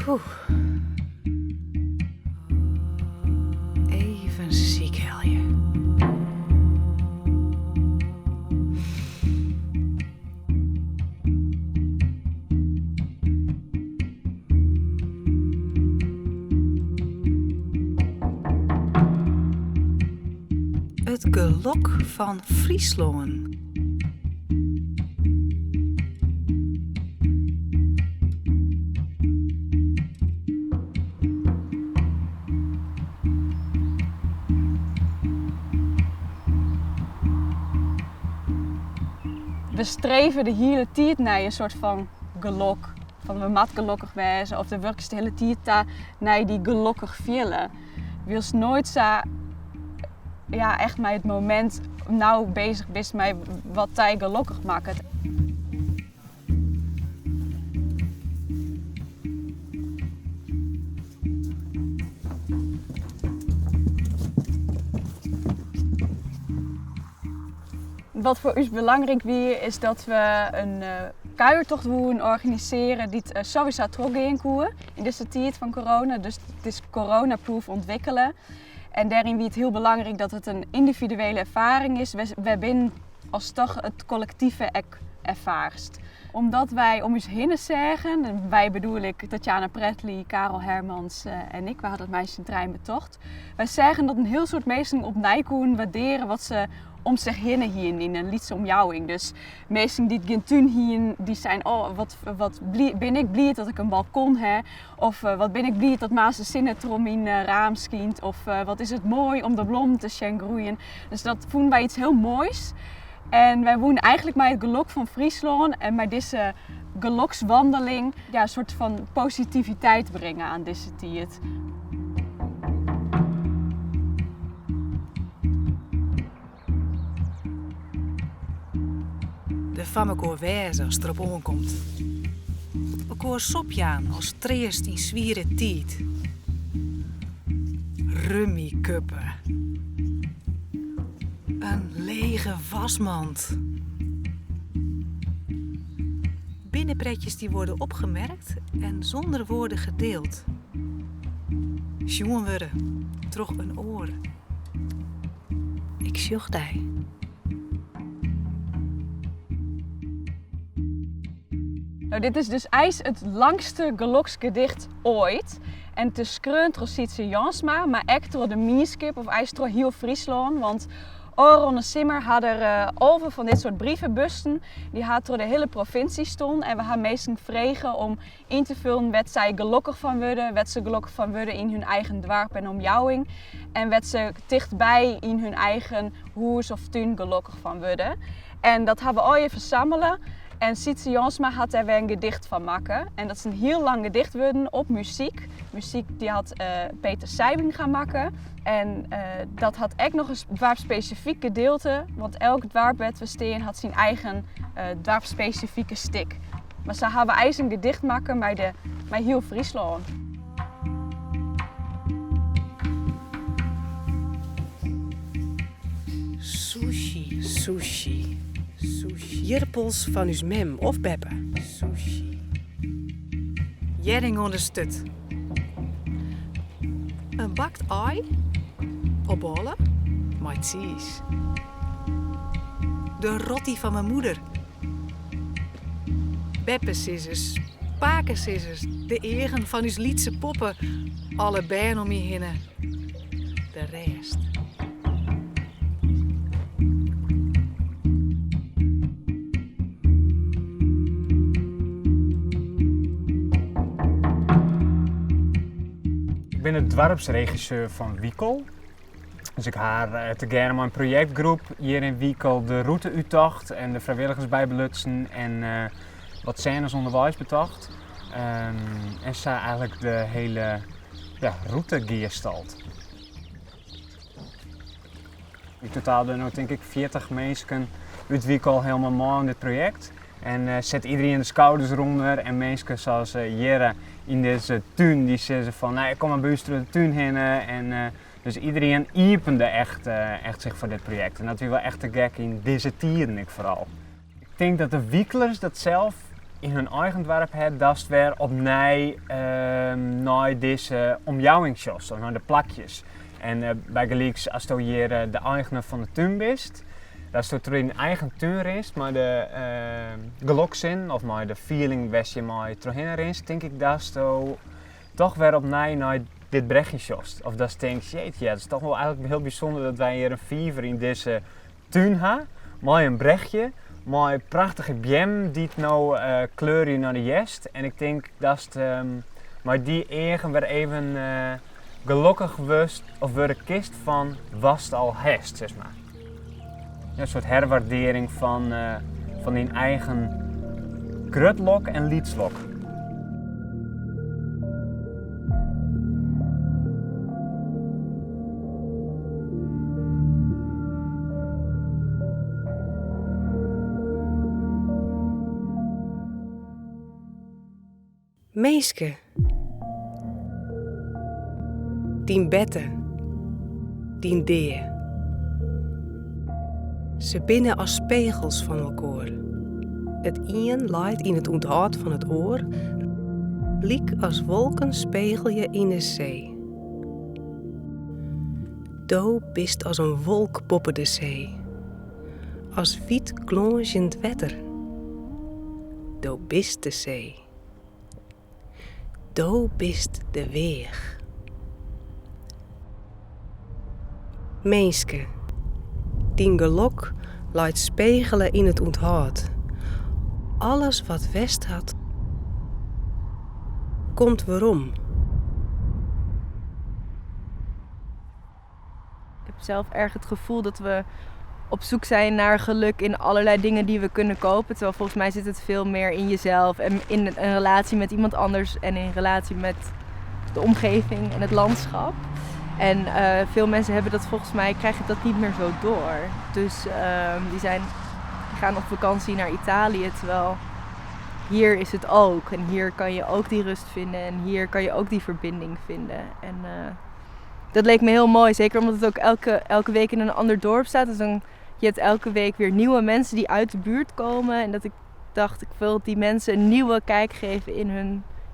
Poeh. Even sykhelje. It gelok fan Fryslân. We streve de hiele tiid nei in soart fan gelok. Fan we moatte gelokkich wêze of do wurkest de hiele tiid ta nei dy gelokkich fiele. Wylst noait sa ja, echt mei it momint no beuzich bist mei wat dy gelokkich makket. Wat foar ús belangryk wie, is dat we in kuiertocht woenen organisearje dy't sawiesa trochgean koe yn dizze tiid fan corona. Dus it is coronaproof ûntwikkele. En dêryn wie it hiel belangryk dat it in yndividuele erfaring is, wêrbinnen ast toch it kollektive ek erfaarst. Omdat wy om ús hinne seagen, en wy bedoel ik Tatiana Pratley, Karel Hermans en ik, wy ha dat mei syn trijen betocht. Wy seagen dat in hiel soad minsken opnij koenen waardearje wat se om sich hinne hienen yn in lytse omjouwing. Dus minsken dy't gjin tún hienen, dy seinen, oh wat, wat bin ik bliid dat ik in balkon ha. Of wat bin ik bliid dat moarns de sinne troch myn raam skynt. Of wat is it moai om de blommen te sjen groeien. Dus dat fûnen wy iets hiel moais. En wy woenen eigenlik mei it gelok fan Fryslân en mei dizze gelokswandeling ja, in soart fan positiviteit bringe oan dizze tiid. Der foar mekoar wêze as it derop oankomt. Elkoar sop jaan as treast yn swiere tiid. Rummikuppe. In lege wasmand. Binnenpretjes die worden opgemerkt en zonder woorden gedeeld. Sjoen wurde troch in oar. Ik sjoch dy. No, dit is dus eins it langste geloksgedicht oait. En it is skreaun troch Sytse Jansma, mar ek troch de mienskip, of eins troch hiel Fryslân. Want ôfrûne simmer ha der 11 fan dit soart brievebussen, dy ha troch de hiele provinsje stien. En we ha minsken frege om yn te fullen wêr't sy gelokkich fan wurde, wêr't se gelokkich fan wurde yn hun eigen doarp en omjouwing en wêr't se tichtby yn hun eigen hûs of tún gelokkich fan wurde. En dat ha we allegear fersammele en Sytse Jansma hat dêr wer in gedicht fan makke. En dat is in hiel lang gedicht wurden op muzyk. Muzyk dy hat Peter Sijbenga makke. En dat hat ek noch in doarpsspesifyk gedielte, want elk doarp wêr't we stean hat syn eigen doarpsspesifike stik. Mar sa ha we eins in gedicht makke mei, de, mei hiel Fryslân. Sushi, sushi, sushi. Jirpels fan ús mem of beppe. Sushi. Hjerring oan de sturt. In bakt aai op bôle mei tsiis. De roti fan myn moeder. Beppesizzers, pakesizzers, de eagen fan ús lytse poppe, alle bern om my hinne, de rêst. Ik bin de doarpsregisseur fan Wikel. Dus ik ha tegearre mei in projektgroep hjir yn Wikel de rûte úttocht en de frijwilligers by belutsen en wat sênes ûnderweis betocht. En sa eigenlik de hiele ja, rûte gearstald. Yn totaal dogge no tink ik 40 minsken út Wikel hielendal mei oan dit projekt. En set iderien de skouders derûnder en minsken sa as hjirre yn dizze tún dy sizze fan nee, kom mar by ús troch de tún hinne. En dus iderien iepende echt, echt sich foar dit projekt. En dat wie wol echt te gek yn dizze tiden ek foaral. Ik tink dat de Wiklers dat sels yn hun eigen doarp ha, datst wer opnij nei dizze omjouwing sjochst, of nei de plakjes. En bygelyks asto hjir de eigener fan de tún bist, datsto troch dyn eigen tún rinst mei de geloksin of mei de feeling wêr'tst hjir mei trochhinne rinst, tink ik datsto toch wer opnij nei dit brechje sjochst. Of datst tinkst, jeetje, ja, it is toch wol eigentlik hiel bysûnder dat wy hjir in fiver yn dizze tún ha, mei in brechje, mei prachtige beammen dy't no kleurje nei de hjerst. En ik tink datst mei dy eagen wer even gelokkich wurdst of wurde kinst fan watst al hast, sis mar. In soart herwaardearring fan dyn eigen grut lok en lyts lok. Minske. Dyn berte. Dyn dea. Se binne as spegels fan elkoar. It ien leit yn it ûnthâld fan it oar, lyk as wolken spegelje yn 'e see. Do bist as in wolk boppe de see. As wyt glânzjend wetter. Do bist de see. Do bist de weach. Minske, dyn gelok leit spegele yn it ûnthâld. Alles wat west hat, komt werom. Ik heb zelf erg het gevoel dat we op zoek zijn naar geluk in allerlei dingen die we kunnen kopen. Terwijl volgens mij zit het veel meer in jezelf en in een relatie met iemand anders en in relatie met de omgeving en het landschap. En veel mensen hebben dat volgens mij, krijgen dat niet meer zo door. Dus die gaan op vakantie naar Italië, terwijl hier is het ook. En hier kan je ook die rust vinden en hier kan je ook die verbinding vinden. En dat leek me heel mooi, zeker omdat het ook elke week in een ander dorp staat. Dus je hebt elke week weer nieuwe mensen die uit de buurt komen. En dat ik dacht, ik wil die mensen een nieuwe kijk geven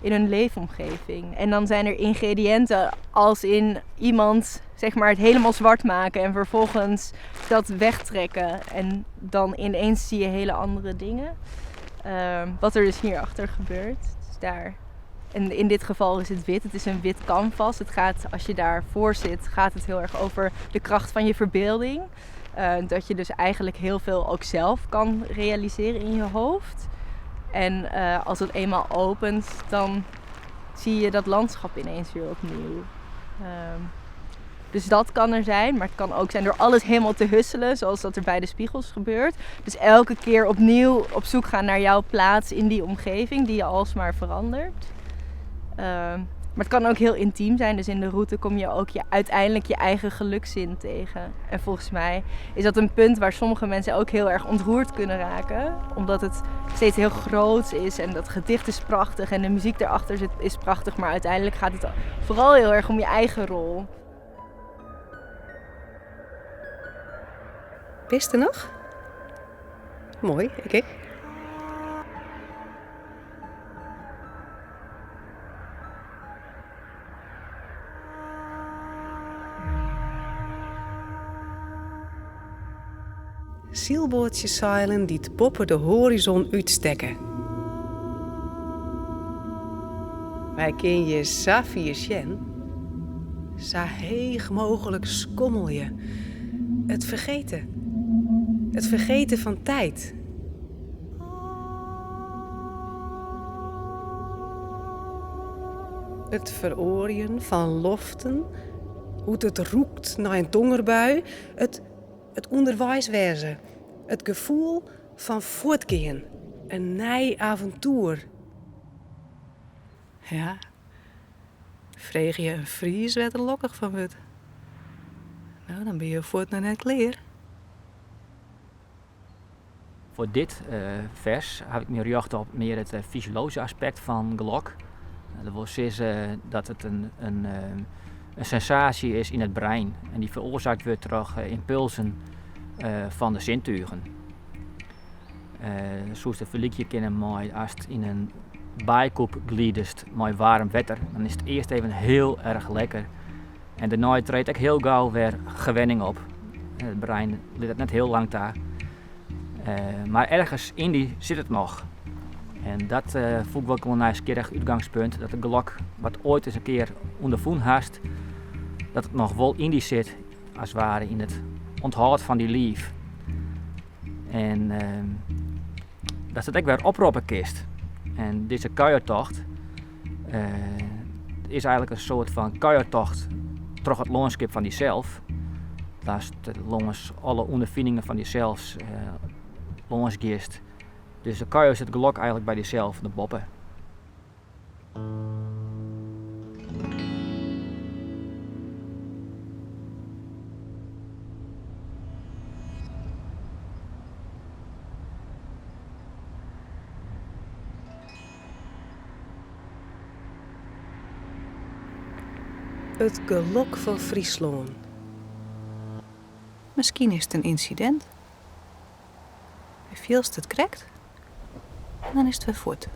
in hun leefomgeving. En dan zijn er ingrediënten als in iemand, het helemaal zwart maken en vervolgens dat wegtrekken. En dan ineens zie je hele andere dingen. Wat er dus hierachter gebeurt. Dus daar. En in dit geval is het wit. Het is een wit canvas. Als je daarvoor zit, gaat het heel erg over de kracht van je verbeelding. Dat je dus eigenlijk heel veel ook zelf kan realiseren in je hoofd. En als het eenmaal opent, dan zie je dat landschap ineens weer opnieuw. Dus dat kan er zijn, maar het kan ook zijn door alles helemaal te husselen, zoals dat er bij de spiegels gebeurt. Dus elke keer opnieuw op zoek gaan naar jouw plaats in die omgeving, die je alsmaar verandert. Maar het kan ook heel intiem zijn, dus in de route kom je ook uiteindelijk je eigen gelukzin tegen. En volgens mij is dat een punt waar sommige mensen ook heel erg ontroerd kunnen raken. Omdat het steeds heel groot is en dat gedicht is prachtig en de muziek daarachter zit, is prachtig. Maar uiteindelijk gaat het vooral heel erg om je eigen rol. Bist er nog? Mooi, ik ook. Sylboatsjes seilen dy't boppe de horizon útstekke. Wy kinne hjir sa fier sjen, sa heech mooglik skommelje. It fergeten. It fergeten fan tiid. It feroarjen fan loften, hoe't it rûkt nei in tongerbui, it ûnderweis wêze, it gefoel fan fuortgean, in nij aventoer. Ja, freegje je in Fries wêr't er lokkich fan wurdt. No, dan binne je fuort noch net klear. Foar dit fers haw ik my rjochte op mear it fysiologyske aspekt fan gelok. Dat wol sizze dat it in sensaasje is yn it brein en dy feroarsaakt wurdt troch ympulsen fan de sintugen. Soest it ferlykje kinne mei ast yn in baaikûp glidest mei waarm wetter. Dan is it earst even hiel erch lekker. En dêrnei treedt ek hiel gau wer gewenning op. It brein lit it net hiel lang ta. Mar ergens yn dy sit it noch. En dat fûn ik wol in nijsgjirrich útgangspunt. Dat it gelok wat oait ris in kear ûnderfûn hast, dat it noch wol yn dy sit, as it ware yn it ûnthâld fan dyn liif. En datst it ek wer oproppe kinst. En dizze kuiertocht is eigentlik in soart fan kuiertocht troch it lânskip fan dysels. Datst lâns alle ûnderfiningen fan dysels lâns giest. Dus de kuierst it gelok eigentlik by dysels nei boppe. It gelok fan Fryslân. Miskien is it in ynsidint. Fielst it krekt en dan is it wer fuort.